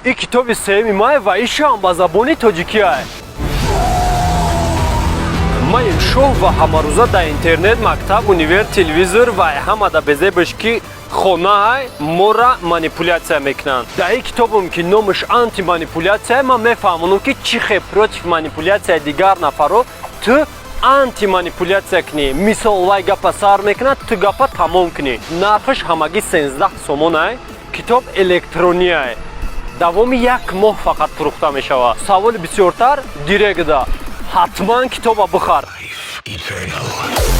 И китоби сеюми май ва ишам ба забони тоҷикиай. Маем шоҳ ва ҳамарӯза дар интернет, мактаб, универ, телевизор ва ҳамада безебаш, ки хонаай, мора манипуляция мекунанд. Дар ин китобам, ки номаш «Антиманипуляция», ман мефаҳмонам, ки чӣ хел против манипуляцияи дигар нафаро ту антиманипуляция кунӣ. Мисол, вай гапа сар мекунад, ту гапа тамом кунӣ. Нархаш ҳамагӣ 13 сомонай. Китоб электрониай, давоми як моҳ фақат фурӯхта мешавад. Саволи бисёртар директда. Ҳатман китоба бихар. Eternal.